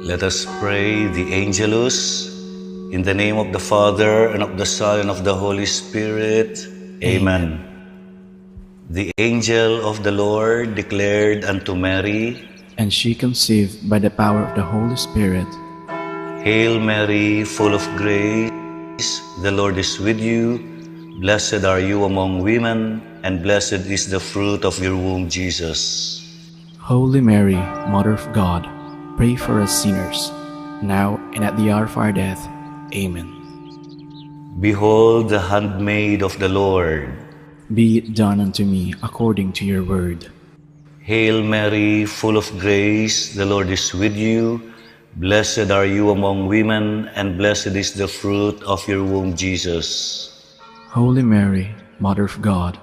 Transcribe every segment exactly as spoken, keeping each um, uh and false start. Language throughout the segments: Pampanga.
Let us pray the Angelus. In the name of the Father, and of the Son, and of the Holy Spirit. Amen. The angel of the Lord declared unto Mary, and she conceived by the power of the Holy Spirit. Hail Mary, full of grace, the Lord is with you. Blessed are you among women, and blessed is the fruit of your womb, Jesus. Holy Mary, Mother of God, pray for us sinners, now and at the hour of our death. Amen. Behold the handmaid of the Lord. Be it done unto me according to your word. Hail Mary, full of grace, the Lord is with you. Blessed are you among women, and blessed is the fruit of your womb, Jesus. Holy Mary, Mother of God,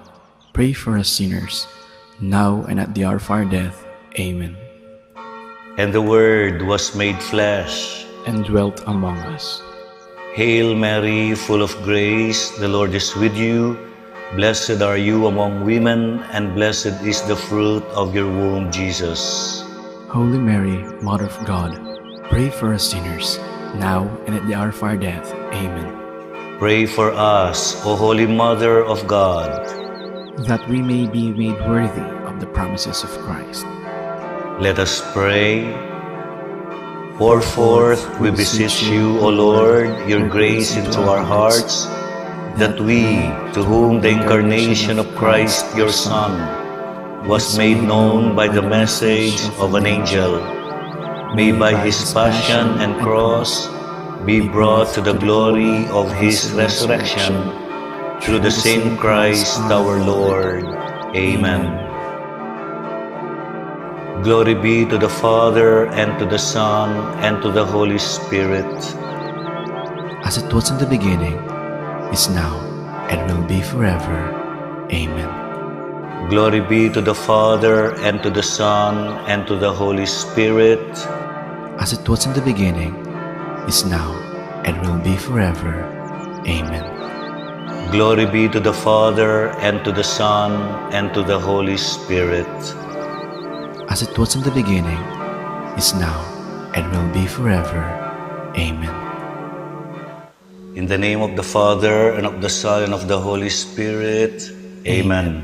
pray for us sinners, now and at the hour of our death. Amen. And the Word was made flesh and dwelt among us. Hail Mary, full of grace, the Lord is with you. Blessed are you among women, and blessed is the fruit of your womb, Jesus. Holy Mary, Mother of God, pray for us sinners, now and at the hour of our death. Amen. Pray for us, O Holy Mother of God, that we may be made worthy of the promises of Christ. Let us pray. Pour forth, we beseech you, O Lord, your grace into our hearts, that we, to whom the incarnation of Christ, your Son, was made known by the message of an angel, may by his passion and cross be brought to the glory of his resurrection, through the same Christ our Lord. Amen. Glory be to the Father, and to the Son, and to the Holy Spirit. As it was in the beginning, is now, and will be forever. Amen. Glory be to the Father, and to the Son, and to the Holy Spirit. As it was in the beginning, is now, and will be forever. Amen. Glory be to the Father, and to the Son, and to the Holy Spirit. As it was in the beginning, is now, and will be forever. Amen. In the name of the Father, and of the Son, and of the Holy Spirit. Amen.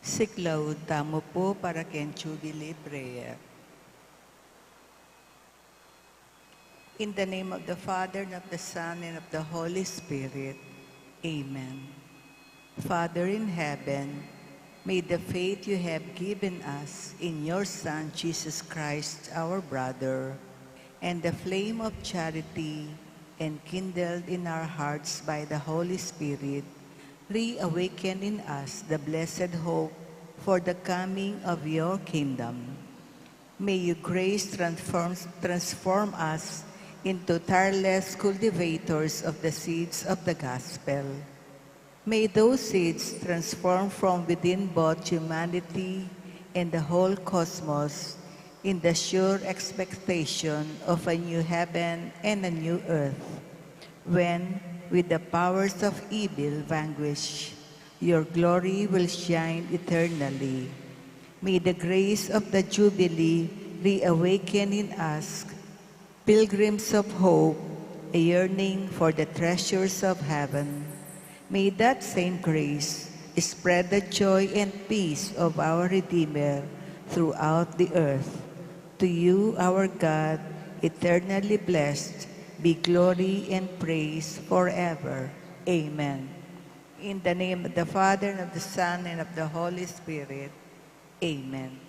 Siklaud tamu pu para king Jubilee prayer. In the name of the Father, and of the Son, and of the Holy Spirit. Amen. Father in heaven, may the faith you have given us in your Son, Jesus Christ, our brother, and the flame of charity enkindled in our hearts by the Holy Spirit, reawaken in us the blessed hope for the coming of your kingdom. May your grace transform, transform us into tireless cultivators of the seeds of the gospel. May those seeds transform from within both humanity and the whole cosmos in the sure expectation of a new heaven and a new earth, when, with the powers of evil vanquished, your glory will shine eternally. May the grace of the Jubilee reawaken in us pilgrims of hope, a yearning for the treasures of heaven. May that same grace spread the joy and peace of our Redeemer throughout the earth. To you, our God, eternally blessed, be glory and praise forever. Amen. In the name of the Father, and of the Son, and of the Holy Spirit. Amen.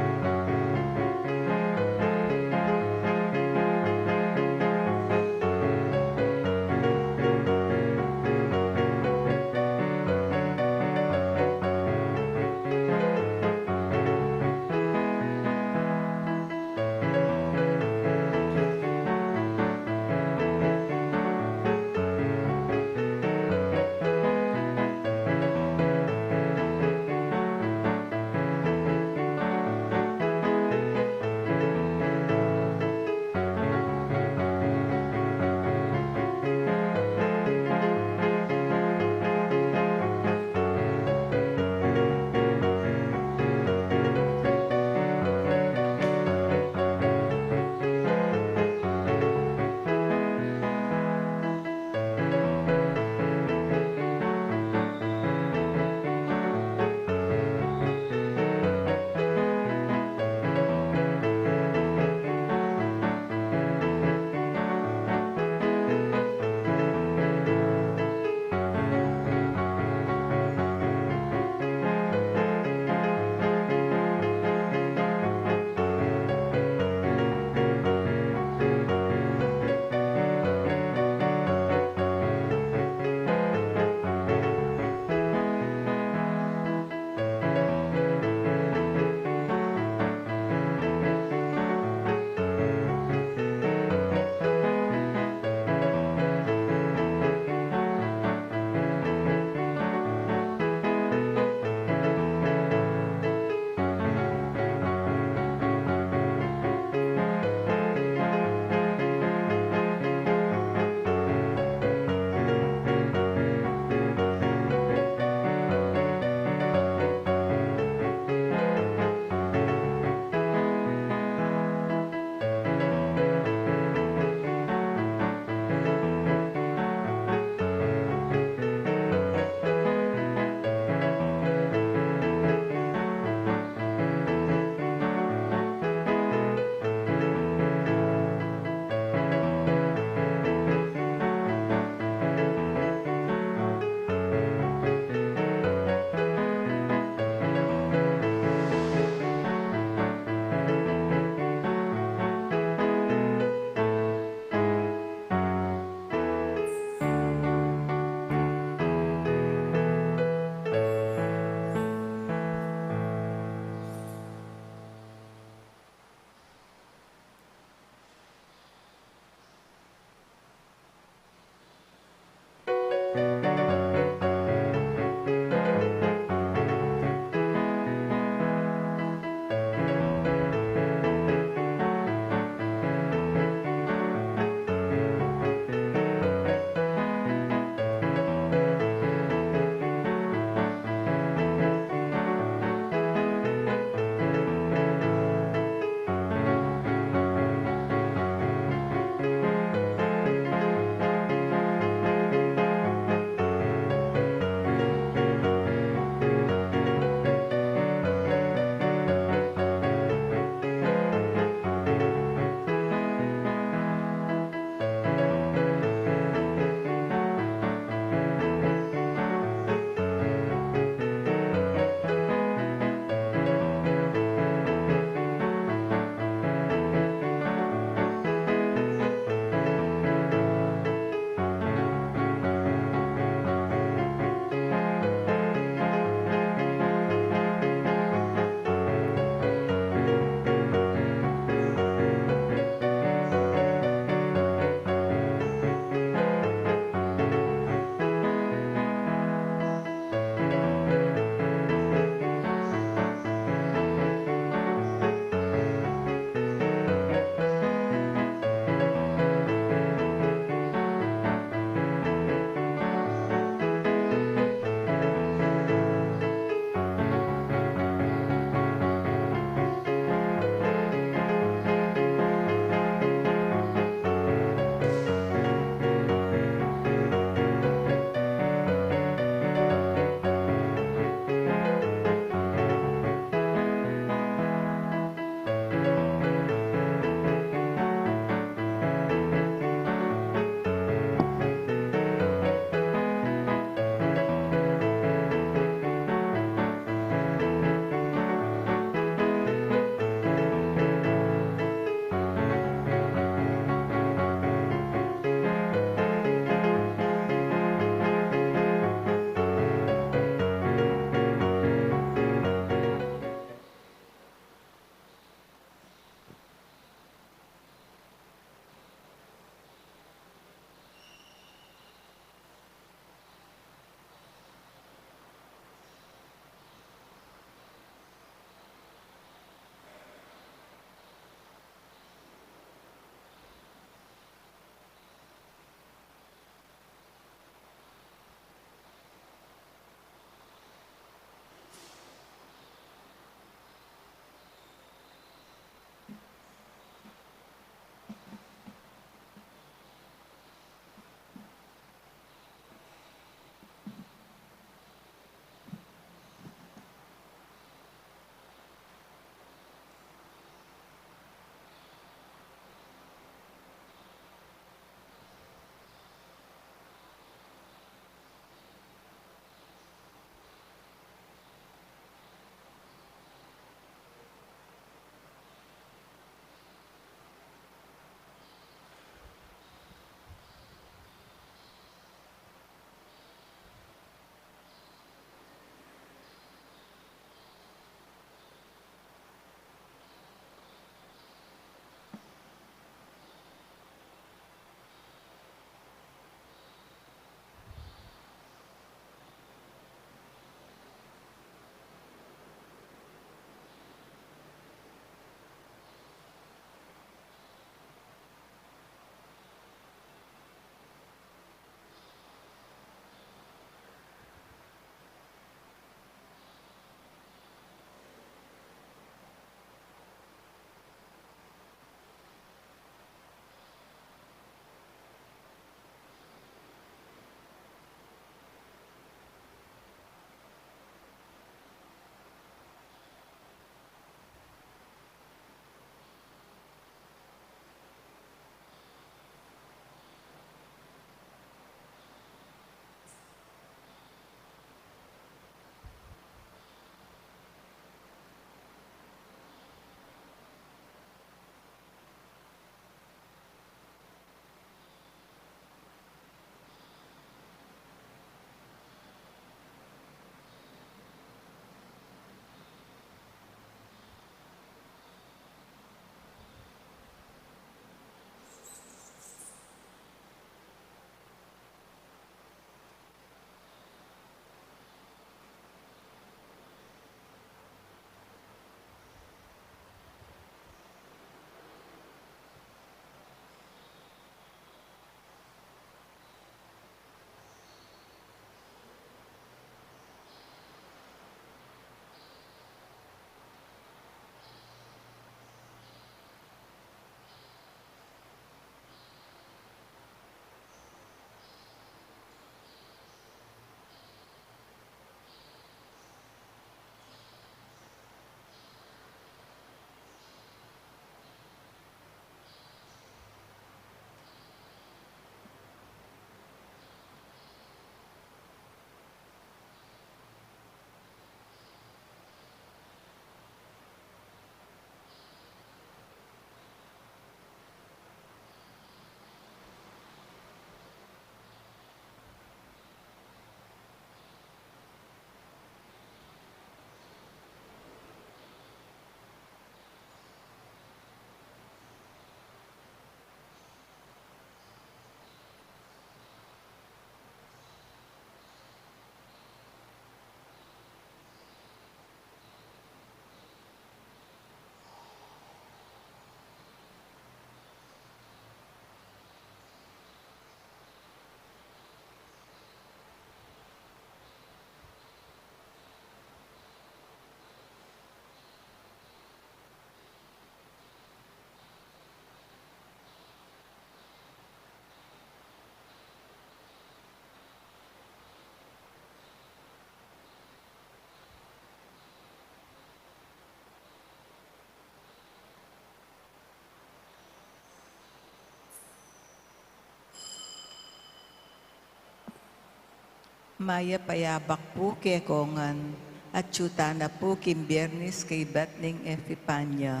Mayap a yabak pu kekongan, at atyu tana pu king Biernes kaybat ning Epifania.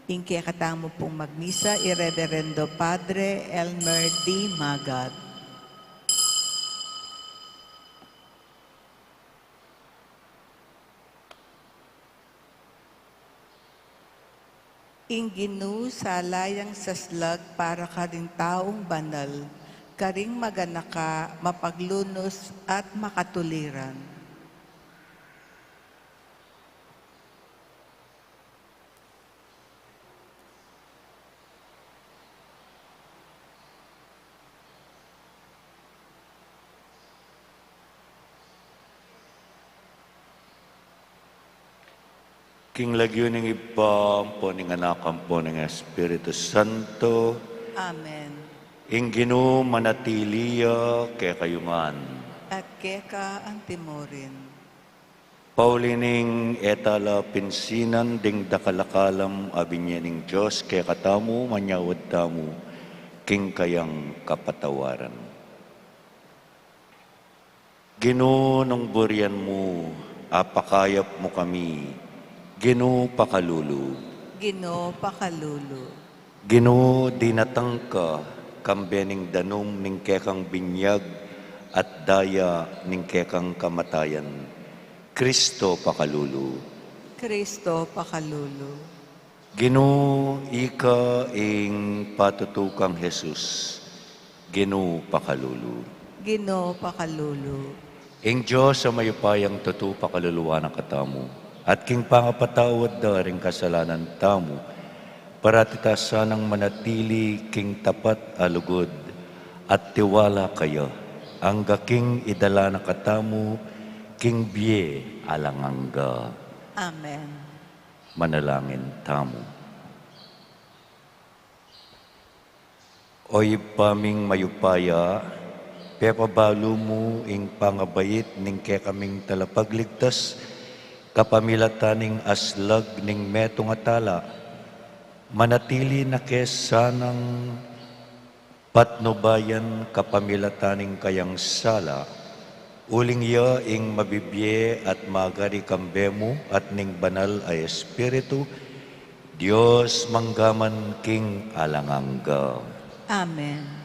Ing kekatamu pung magmisa i Reverendo Padre Elmer D. Magat. Ing Ginu sala yang saslag para karing taung banal, karing maganaka, mapaglunus, at makatuliran. King lagyu ning Ibpa, ampo ning Anak, ampo ning Espiritu Santo. Amen. Ing Ginu manatili ya kekayu ngan. At keka antimurin. Pauli ning e tala pinsinan ding dakal a kalam a binie ning Dios kekatamu, manyawad tamu king kayang kapatawaran. Ginu, nung burian mu, apakayap mu kami. Ginu, pakalulu. Ginu, pakalulu. Ginu, dinatang ka, kambe ning danum ning kekang binyag at daya ning kekang kamatayan. Kristo, pakalulu. Kristo, pakalulu. Ginu, ika ing patutu kang Jesus. Ginu, pakalulu. Ginu, pakalulu. Ing Dios a mayupayang tutu pakaluluan na katamu, at king pangapatawad da ring kasalanan tamu, parati ta sanang manatili king tapat a lugud at tiwala kaya, angga king idala na katamu king bie alang angga. Amen. Manalangin tamu. O Ibpa ming mayupaya, pepabalu mu ing pangabait ning kekaming talapagligtas, kapamilatan ning aslag ning metung a tala, manatili na ke sanang patnubayan kapamilatan ning kayang sala, uling ya ing mabibie at magari kambe mu at ning Banal a Espiritu, Dios manggaman king alang angga. Amen.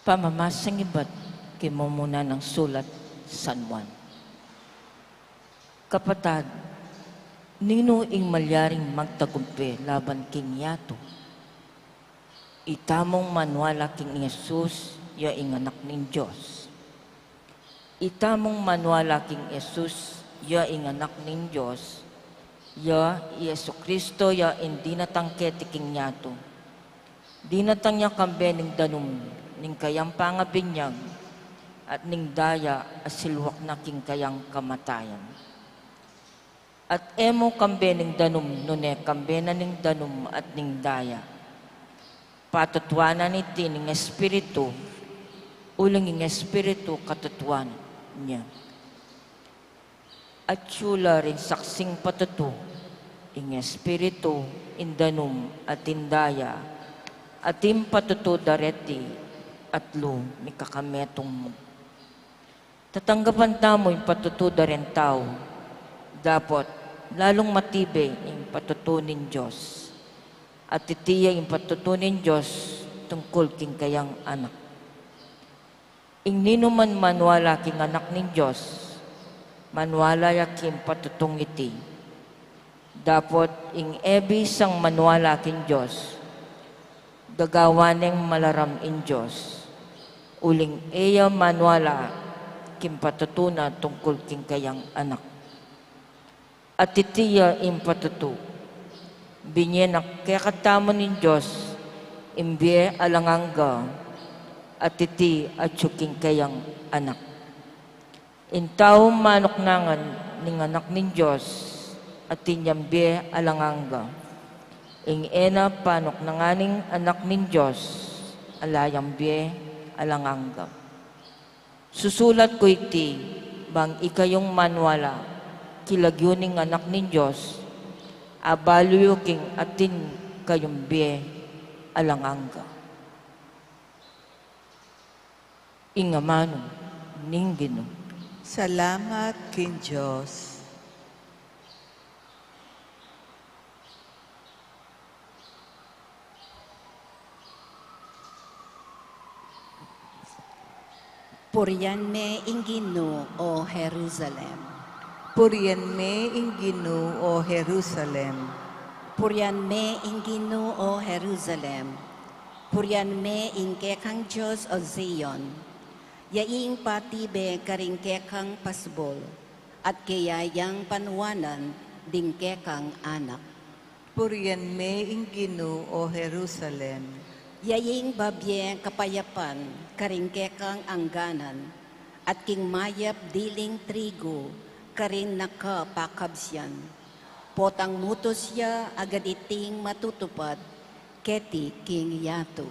Pamamasang ibat king mumuna nang sulat San Juan. Kapatad, ninu ing malyaring magtagumpe laban king yatu? Itamung maniwala king Jesus, ya ing Anak ning Dios. Itamung maniwala king Jesus, ya ing Anak ning Dios, ya i Jesucristo ya ing dinatang keti king yatu. Dinatang ya kambe ning danum ning kayang pangabinyag, at ning daya a silwak na king kayang kamatayan. At e mu kambe ning danum, nune kambe na ning danum at ning daya. Patutuanan iti ning Espiritu, uling ing Espiritu katutuanan ya. Atyu la ring saksing patutu, ing Espiritu, ing danum, at ing daya, at ing patutu da reti atlu mikakametung mu. Tatanggapan tamu ing patutu da ring tau, dapot lalung matibe ing patutu ning Dios. At iti ya ing patutu ning Dios tungkul king kayang Anak. Ing ninuman maniwala king Anak ning Dios, maniwala ya king patutung iti. Dapot ing e bisang maniwala king Dios, gagawan neng malaram ing Dios, uling e ya maniwala king patutu na tungkul king kayang Anak. At iti ya ing patutu, binie na kekatamu ning Dios ing bie alang angga, at iti atyu king kayang Anak. Ing tau manuknangan ning Anak ning Dios, atin yang bie alang angga. Ing e na panuknangan ning Anak ning Dios, ala yang bie alang angga. Susulat ku iti, bang ikayung maniwala king lagyu ning Anak ning Dios, Abalu yu king atin kayung bie alang angga. Ing amanu ning Ginu. Salamat king Dios. Purian me ing Ginu, o Jerusalem. Purian me ing Ginu, o Jerusalem. Purian me ing Ginu, o Jerusalem. Purian me ing kekang Dios, o Zion. Ya ing patibe karing kekang pasbul, at keya yang panuanan ding kekang anak. Purian me ing Ginu, o Jerusalem. Ya ing babie kapayapan karing kekang angganan, at king mayap diling trigu karing nakapakabsian. Potang mutus ya agad iting matutupad keti king yatu.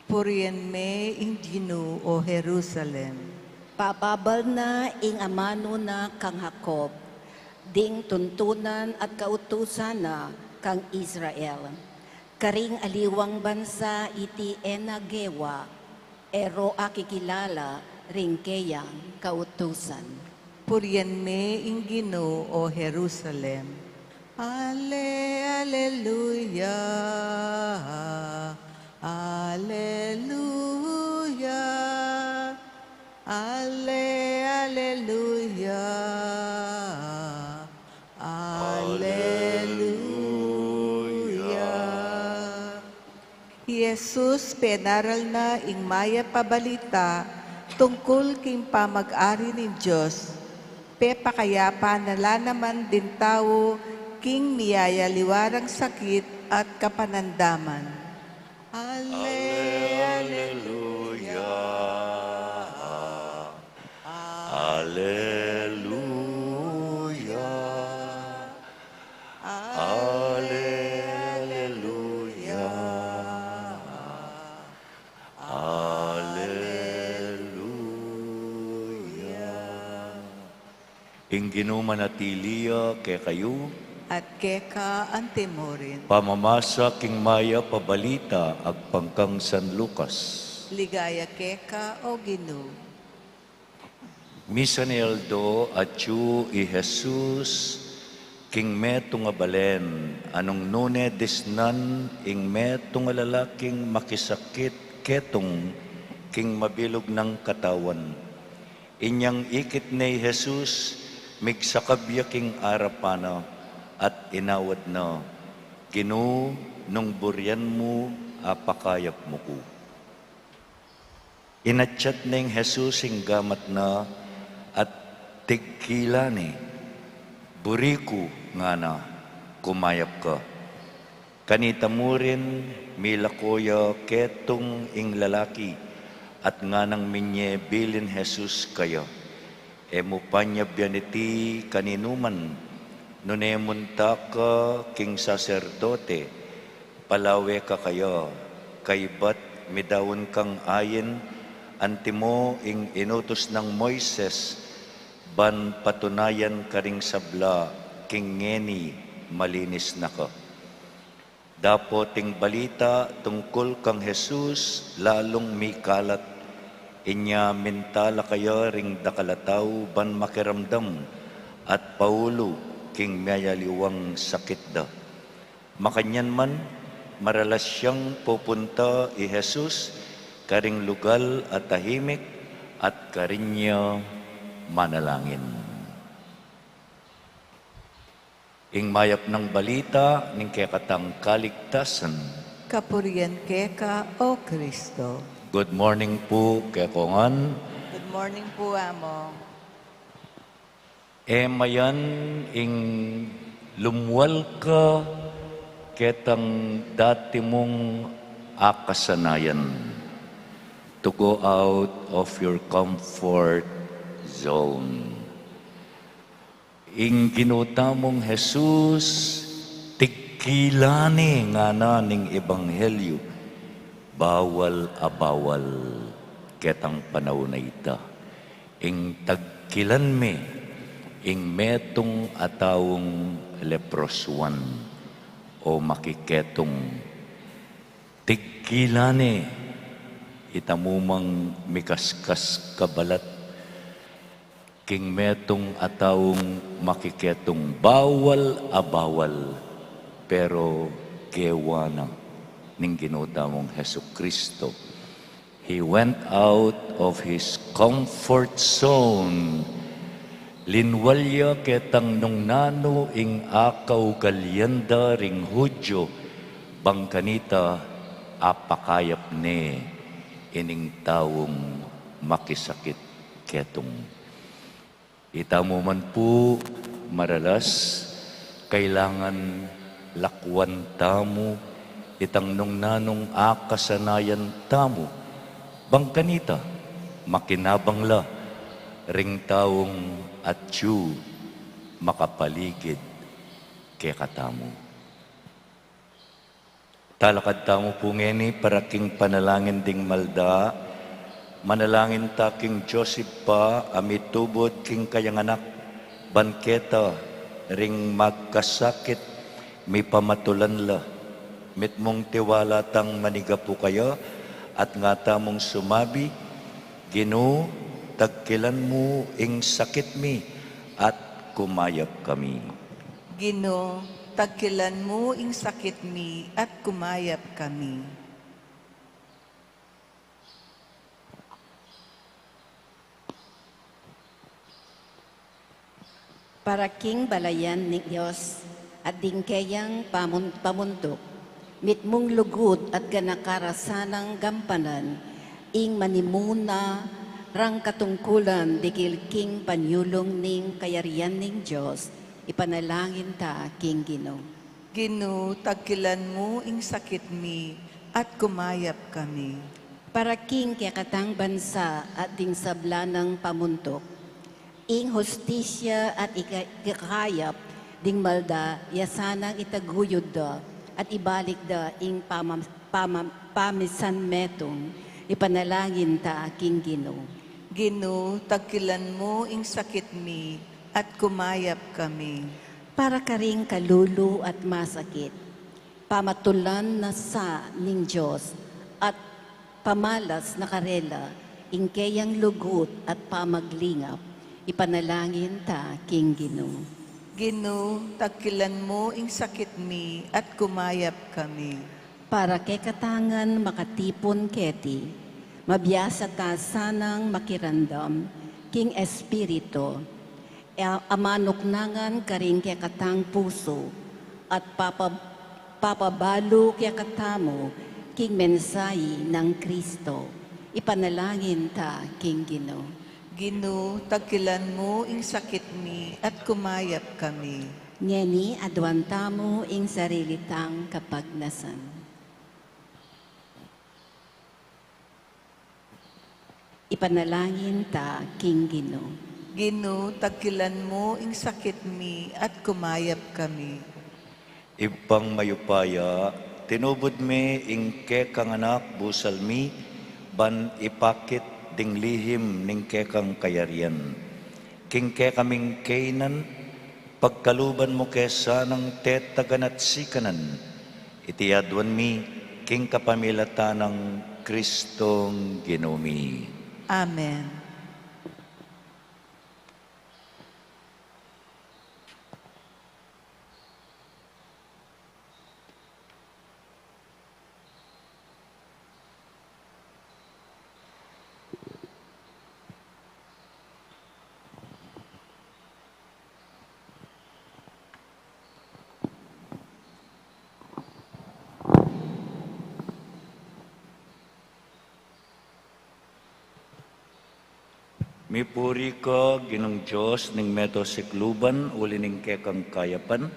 Purian me ing Ginu, o Jerusalem. Pababal na ing amanu na kang Jacob, ding tuntunan at kautusan na kang Israel. Karing aliwang bansa iti e na gewa, e ro akikilala ring keyang kautusan. Purian me ing Ginu, o Jerusalem. Ale, aleluya, aleluya, ale, aleluya, aleluya. I Jesus penaral na ing mayap a balita tungkul king pamag-ari ning Dios. Pepakayapan na la naman ding tau king miyayaliwa rang sakit at kapanandaman. Ale, aleluya. Aleluya. Ale, aleluya. Aleluya. Ing Ginu manatili ya kekayu. At keka antimurin. Pamamasa king mayap a balita agpang kang San Lucas. Ligaya keka, o Ginu. Misan a aldo atyu i Jesus king metung a balen, a nung nune disnan ing metung a lalaking makisakit ketung king mabilug nang katawan. Inyang ikit ne i Jesus, migsakab ya king arapan na, at inawat na, "Ginu, nung burian mu, apakayap mu ku." Inatyat neng Jesus ing gamat na at tigkilan ne, "Buri ku," ngana, "kumayap ka." Kanita murin, milako ya ketung ing lalaki, at nganang minye bilin Jesus kaya, "E mu pa nya bian iti kaninuman, nune munta ka king saserdote, palawe ka kaya, kaybat midaun kang ain, antimo ing inutus nang Moises, ban patunayan karing sabla king ngeni malinis na ka." Dapot ing balita tungkul kang Jesus lalung mikalat, inya minta la kaya ring dakal a tau ban makiramdam at paulu king miyayaliwang sakit da. Makanyan man, maralas yang pupunta i Jesus karing lugal a tahimik at karin ya manalangin. Ing mayap nang balita ning kekatang kaligtasan. Kapurian keka, o Kristo. Good morning pu kekongan. Good morning pu, Among. E mayan ing lumwal ka ketang dati mung akasanayan, to go out of your comfort zone. Ing Ginu tamung Jesus, tigkilan ne ngana ning ebanghelyu, bawal a bawal ketang panaun a ita. Ing tagkilan me ing metung a taung leproswan o makiketung. Tigkilan ne, itamu mang mikaskas kabalat king metung a taung makiketung bawal a bawal, pero gewa na ning Ginu tamung Jesucristo. He went out of his comfort zone. Linwal ya ketang nung nanu ing akaugalian da ring Judio, bang kanita apakayap ne ining taung makisakit ketung. Itamu man pu maralas, kailangan lakwan tamu itang nung nanung akasanayan tamu, bang kanita makinabang la ring taung atyu makapaligid kekatamu. Talakad tamu pu ngeni para king panalangin ding malda. Manalangin ta king Dios Ibpa a mitubud king kayang Anak, ban keta ring magkasakit mipamatulan la. Mitmung tiwala tang manigapu kaya at nga tamung sumabi, Ginu, tagkilan mu ing sakit mi at kumayap kami. Ginu, tagkilan mu ing sakit mi at kumayap kami. Para king balayan ning Dios at ding keyang pamun-, pamuntuk, mitmung lugud at ganaka ra sanang gampanan ing manimuna rang katungkulan dikil king panyulung ning kayarian ning Dios, ipanalangin ta king Ginu. Ginu, tagkilan mu ing sakit mi at kumayap kami. Para king kekatang bansa at ding sabla nang pamuntuk, ing hustisya at ika-, ikakayap ding malda ya sanang itaguyud da at ibalik da ing pamam-, pamam-, pamisan metung, ipanalangin ta king Ginu. Ginu, tagkilan mu ing sakit mi at kumayap kami. Para karing kalulu at masakit, pamatulan na sa ning Dios at pamalas na karela ing keyang lugud at pamaglingap, ipanalangin ta king Ginu. Ginu, tagkilan mu ing sakit mi at kumayap kami. Para kekatangan makatipun keti, mabiasa ta sanang makiramdam king espiritu, e, amanuknangan karing kekatang pusu at papa-, papabalu kekatamu king mensahe nang Kristo. Ipanalangin ta king Ginu. Ginu, tagkilan mu ing sakit mi at kumayap kami. Ngeni aduan tamu ing sarili tang kapagnasan. Ipanalangin ta king Ginu. Ginu, tagkilan mu ing sakit mi at kumayap kami. Ibpang mayupaya, tinubud me ing kekang anak busal mi, ban ipakit ding lihim ning kekang kayarian king kekaming kainan, pagkaluban mu ke sanang tetagan at sikanan. Iti aduan mi king kapamilatan nang Kristong Ginu mi. Amen. Mipuri ka, Ginung Dios ning meto sikluban, uli ning kekang kayapan,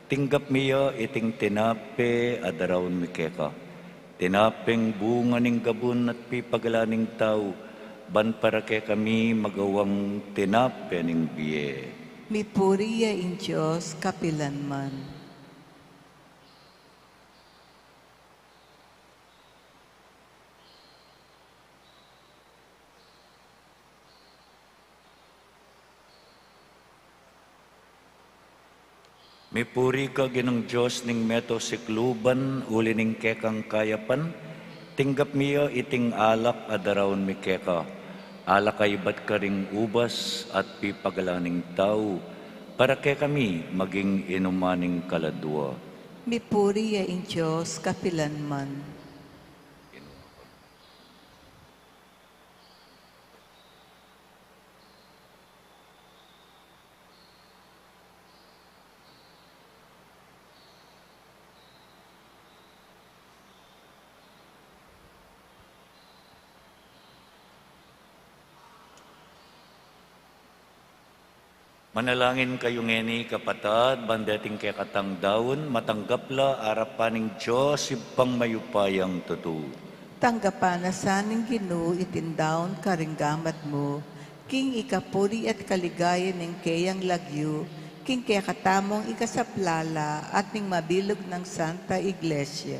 tinggap mi ya iting tinape a daraun mi keka. Tinapeng bunga ning gabun at pipagalan ning tau, ban para kekami magawang tinape ning bie. Mipuri ya ing Dios kapilan man. Mipuri ka, Ginung Dios ning meto sikluban, uli ning kekang kayapan, tinggap mi ya iting alak a daraun mi keka, alak a ibat karing ubas at pipagalan ning tau, para kekami maging inuman ning kaladua. Mipuri ya ing Dios kapilan man. Manalangin kayu ngeni, kapatad, ban deting kekatang daun, matanggap la arapan ning Dios Ibpang mayupayang tutu. Tanggapan na sa ning Ginu iting daun karing gamat mu, king ikapuri at kaligayan ning keyang lagyu, king kekatamung ikasaplala at ning mabilug nang Santa Iglesia.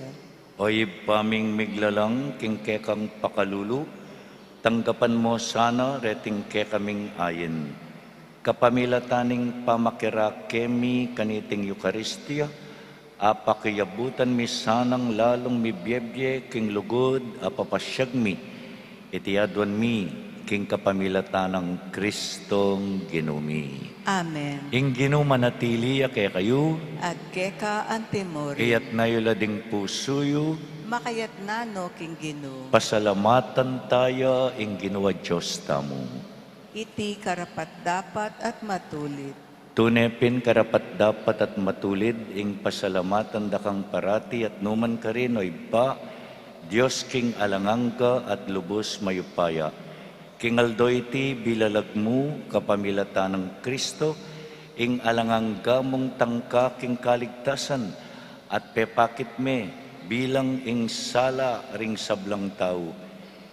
O Ibpa ming miglalang, king kekang pakalulu, tanggapan mo sana reting kekaming ain. Kapamilatan ning pamakirake mi kaniting Eukaristia, apakiabutan mi sanang lalung mibiebie king lugud a papasyag mi. Iti aduan mi king kapamilatan nang Kristong Ginu mi. Amen. Ing Ginu manatili ya kekayu. At keka antimurin. Iyatna yu la ding pusu yu. Makayatna no king Ginu. Pasalamatan taya ing Ginu a Dios tamu. Iti karapat-dapat at matulid. Tune pin karapat-dapat at matulid ing pasalamatan da kang parati at numan karin, o Ibpa, Dios king alang angga at lubus mayupaya. King aldo iti bilalag mu kapamilatan nang Kristo, ing alang angga mung tangka king kaligtasan, at pepakit me bilang ing sala ring sablang tau.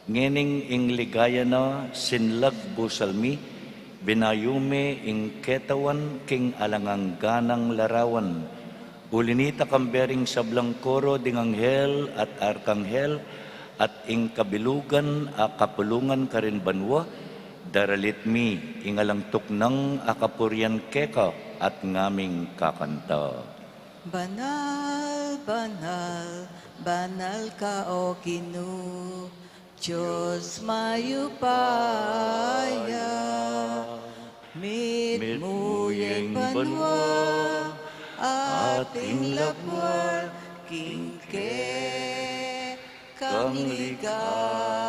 Ngening ing ligaya na sinlag busal mi, binayu me ing ketawan king alang angga nang larawan. Uli nita kambe ring sablang koro ding anghel at arkanghel, at ing kabilugan a kapulungan karin banua, daralit mi ing alang tuknang a kapurian keka at ngaming kakanta. Banal, banal, banal ka, O Ginu, Dios mayupaya. Mitmu ya ing banua at ing labuad king kekang ligaya.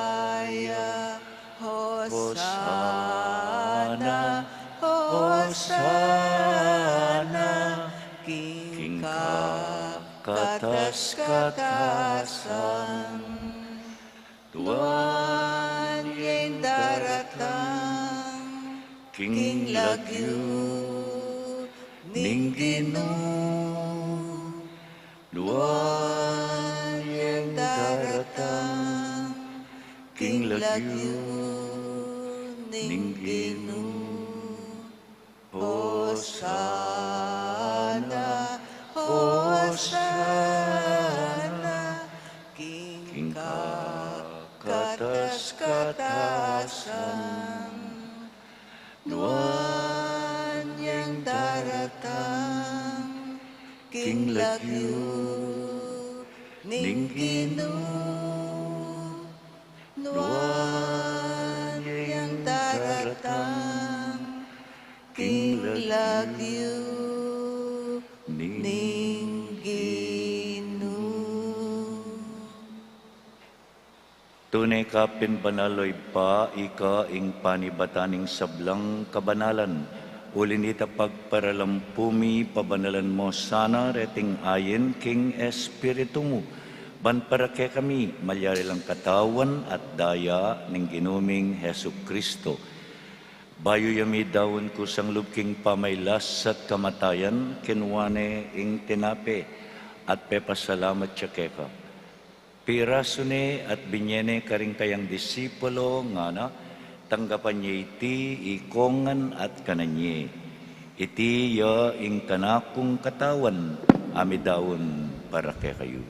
Hosana, Hosana king kakatas-katasan. Nuan ya ing daratang king lagyu ning Ginu. Nuan ya ing daratang king lagyu ning Ginu. Hosana, Hosana king kakatas-katasan. Nuan ya ing daratang king lagyu ning Ginu. Nuan ya ing daratang king lagyu ning Ginu. Tune ka pin banal, o Ibpa, ika ing panibatan ning sablang kabanalan. Uli nita pagparalampu mi, pabanalan mo sana reting ain king Espiritu mu, ban para kekami malyari lang katawan at daya ning Ginu ming Jesucristo. Bayu ya midaun kusang lub king pamailas at kamatayan, kinua ne ing tinape at pepasalamat ya keka. Pirasu ne at binye ne karing kayang disipulo, ngana, tanggapan ye iti ikongan at kanan ye. Iti ya ing kanakung katawan a midaun para kekayu.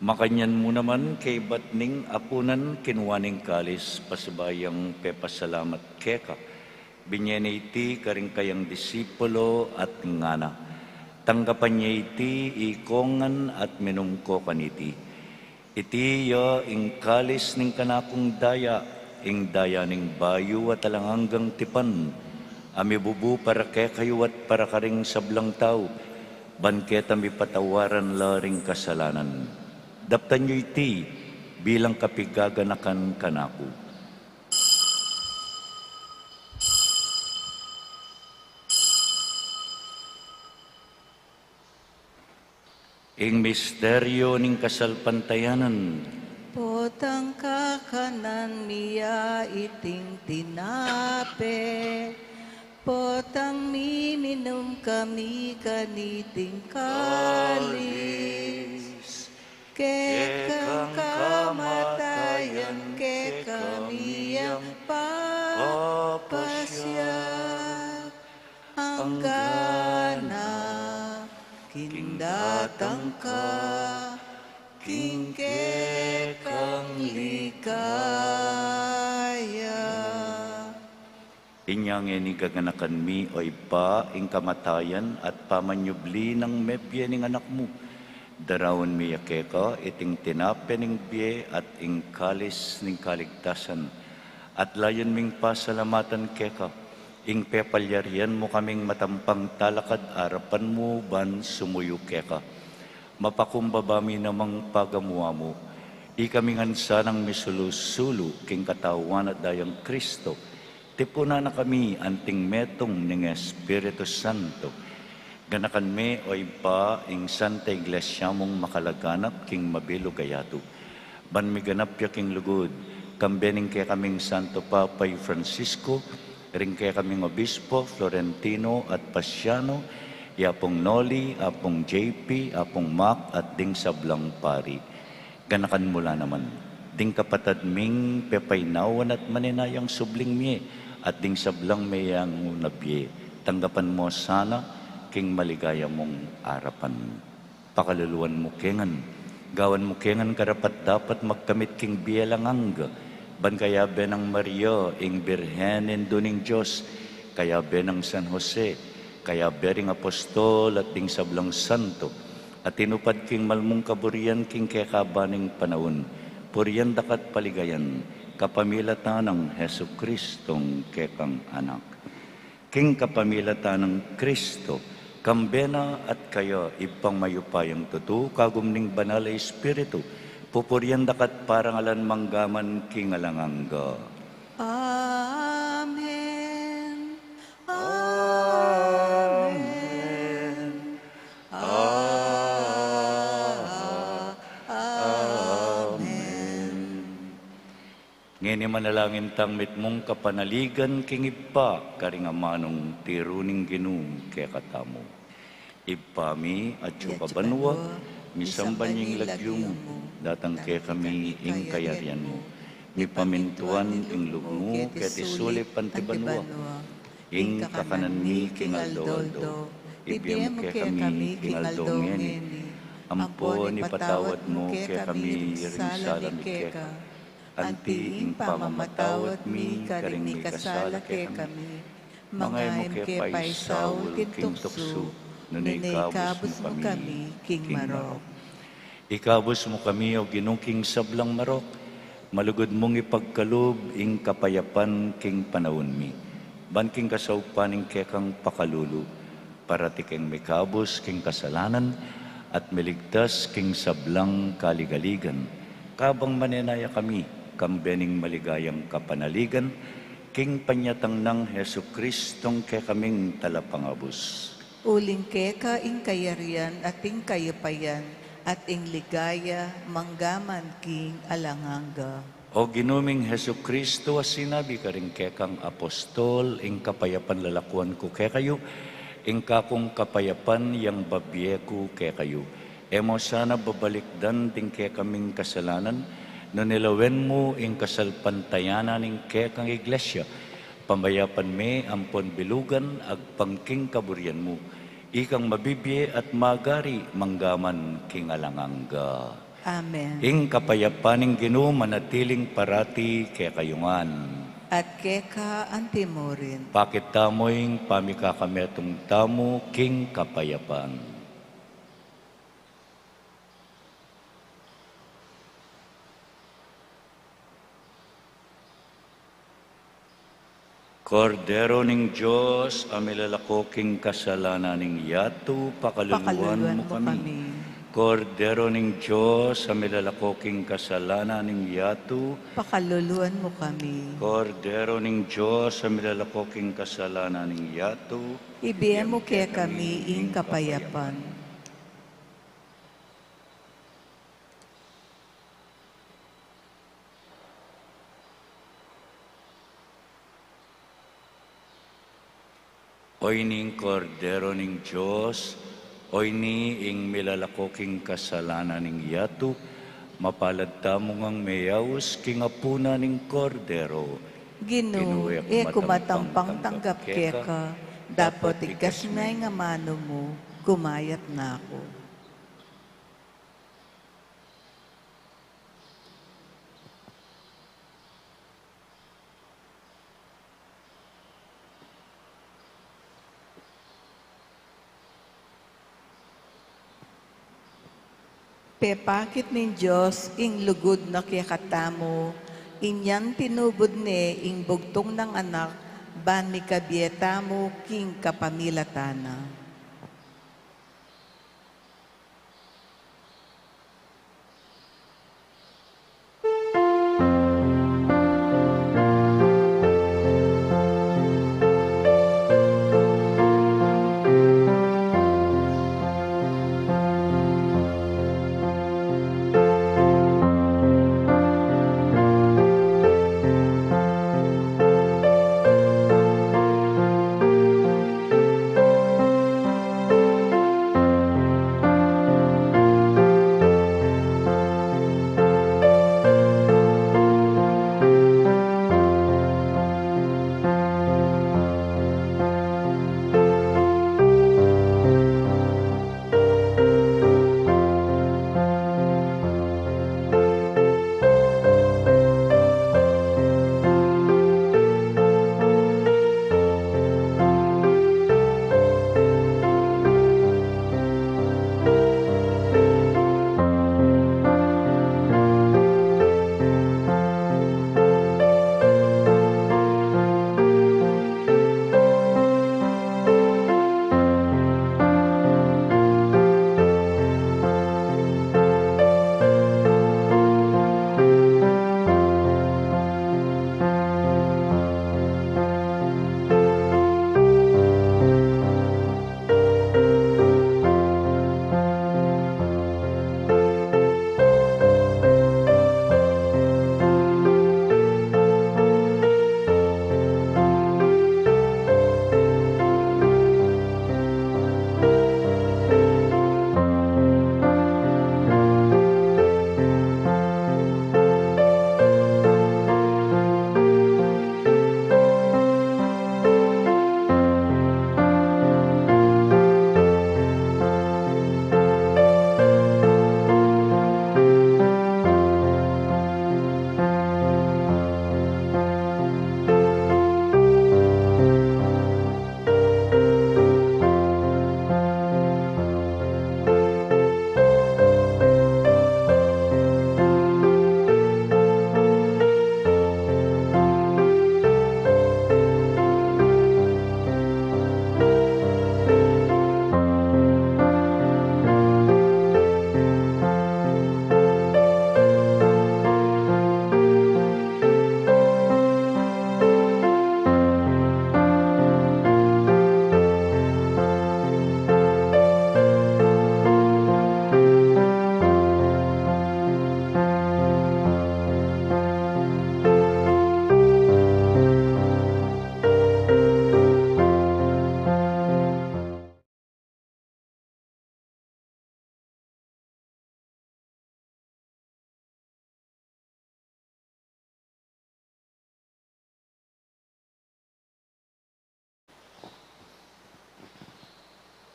Makanyan mu naman kaybat ning apunan, kinua ne ing kalis, pasibayu yang pepasalamat keka, binye ne iti karing kayang disipulo at ngana: Tanggapan ye iti, ikong ngan, at minum ko kaniti. Iti ya ing kalis ning kanakung daya, ing daya ning bayu at alang anggang tipan, a mibubu para kekayu at para karing sablang tau, ban keta mipatawaran la ring kasalanan. Daptan yu iti bilang kapigaganakan kanaku. Ing misteryu ning kasalpantayanan. Potang kakanan mi ya iting tinape, potang miminum kami kaniting kalis, kekang kamatayan kekami yang papasiag, anggana king datang ka king kekang ligaya. Inya ngeni gaganakan mi, O Ibpa, ing kamatayan at pamanyubli nang mebie ning Anak mu. Daraun mi ya keka iting tinape ning bie at ing kalis ning kaligtasan, at layun ming pasalamatan keka ing pepalyarian mu kaming matampang talakad arapan mu ban sumuyu keka. Mapakumbaba mi namang pagamu-amu, ikami ngan sanang misulu-sulu king katawan at dayang Kristo, tipunan na kami anting metung ning Espiritu Santo. Ganakan me, O Ibpa, ing Santa Iglesia mung makalaganap king mabilug a yatu, ban miganap ya king lugud, kambe ning kekaming Santo Papa i Francisco, ring kekaming Obispo Florentino at Pasiano, i Apung Noli, Apung J P, Apung Mac, at ding sablang pari. Ganakan mu la naman ding kapatad ming pepainawan at maninayang subling mie, at ding sablang meyangu na bie. Tanggapan mu sana king maligaya mung arapan. Pakaluluan mu ke ngan, gawan mu ke ngan karapat-dapat magkamit king bie alang angga, ban kayabe nang Maria, ing Birhen Indu ning Dios, kayabe nang San Jose, kayabe ring apostol at ding sablang santo, a tinupad king malmung kaburian king kekaban ning panaun, purian daka at paligayan, kapamilatan nang Jesucristong kekang Anak. King kapamilatan nang Kristo, kambe na at kaya, Ibpang mayupayang tutu, kagum ning Banal a Espiritu, pupurian daka at parangalan mangga man king alang angga. Amen. Amen. Amen. Ngeni manalangin tang mitmung kapanaligan king Ibpa, karing amanung tiru ning Ginu kekatamu. Ibpa mi, atsu ka banua, misamban ya ing lagyu mu, datang kekami ing kayarian mu, mipamintuan ing lub mu keti sulip anti banua. Ing kakanan mi king aldo-aldo, ibie mu kekami king aldo ngeni. Ampon ipatawad mu kekami ring sala mi keka, anti ing pamamatawad mi karing mikasala kekami. Manga e mu ke paisaul king tuksu, nune ikabus mu kami king marok. Ikabus mu kami, O Ginu, king sablang marok, malugud mung ipagkalub ing kapayapan king panaun mi, ban king kasaupan ning kekang pakalulu, parati keng mikabus king kasalanan at miligtas king sablang kaligaligan, kabang manenaya kami kambe ning maligayang kapanaligan king panyatang nang Jesucristong kekaming Talapangabus. Uling keka ing kayarian at ing kayapayan at ing ligaya mangga man king alang angga. O Ginu ming Jesucristo, a sinabi karing kekang apostol, ing kapayapan lalakuan ku kekayu, ing kakung kapayapan yang babie ku kekayu. E mu sana babalikdan ding kekaming kasalanan, nune lawen mu ing kasalpantayanan ning kekang Iglesia, pamayapan me ampon bilugan agpang king kaburian mu, ikang mabibie at magari mangga man king alang angga. Amen. Ing kapayapan ning Ginu manatiling parati kekayu ngan. At keka antimurin. Pakit tamu ing pamikakametung tamu king kapayapan. Kordero ning Dios, a milalako king kasalanan ning yatu, pakaluluan mu kami. Kordero ning Dios, a milalako king kasalanan ning yatu, pakaluluan mu kami. Kordero ning Dios, a milalako king kasalanan ning yatu, ibie mu kekami ing kapayapan. Oyni ing Kordero ning Dios, oyni ing milalako king kasalanan ning yatu, mapalad tamu ngang meyaus king apunan ning Kordero. Ginu, e ku matampang tanggap keka, dapot igkas me ing amanu mu, kumayap na ku. Pepakit ning Dios ing lugud na kekatamu, inyang tinubud ne ing bugtung nang Anak, ban mikabie tamu king kapamilatan na.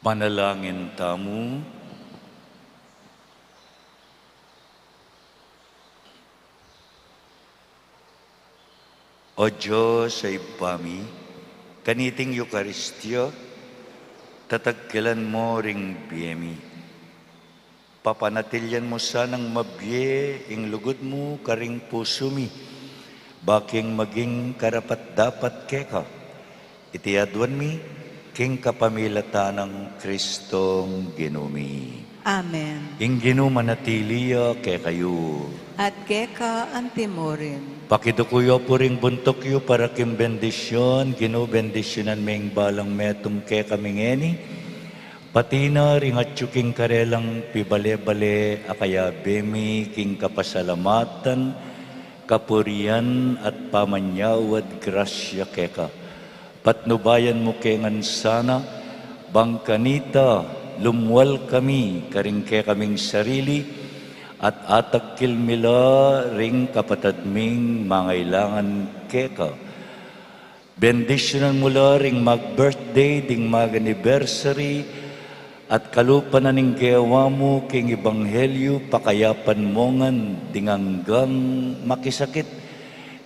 Manalangin tamu. O Dios a Ibpa mi, kaniting Eukaristia, tatagkilan mu ring bie mi. Papanatilyan mu sanang mabie ing lugud mu karing pusu mi, ba king maging karapat-dapat keka. Iti aduan mi, king kapamilatan nang Kristong Ginu mi. Amen. Ing Ginu manatili ya kekayu. At keka antimurin. Pakiduku yu pu ring buntuk yu para king bendisyun, Ginu bendisyunan me ing balang metung kekami ngeni, pati na ring atyu king karelang pibale-bale, a kayabe mi king kapasalamatan, kapurian at pamanyawad grasya keka. Patnubayan mu ke ngan sana, bang kanita lumual kami karing kekaming sarili, at atagkil mi la ring kapatad ming mangailangan keka. Bendisyunan mu la ring mag-birthday ding mag-anniversary, at kalupa na ning gewa mu king ebanghelyu, pakayapan mu ngan ding anggang makisakit.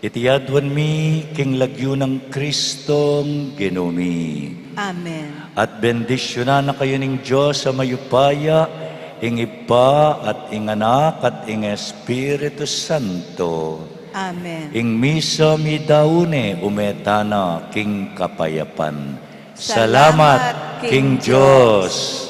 Iti aduan mi king lagyu nang Kristong Ginu mi. Amen. At bendisyunan na kayu ning Dios a mayupaya, ing Ibpa at ing Anak at ing Espiritu Santo. Amen. Ing misa midaun ne, ume tana king kapayapan. Salamat king Dios.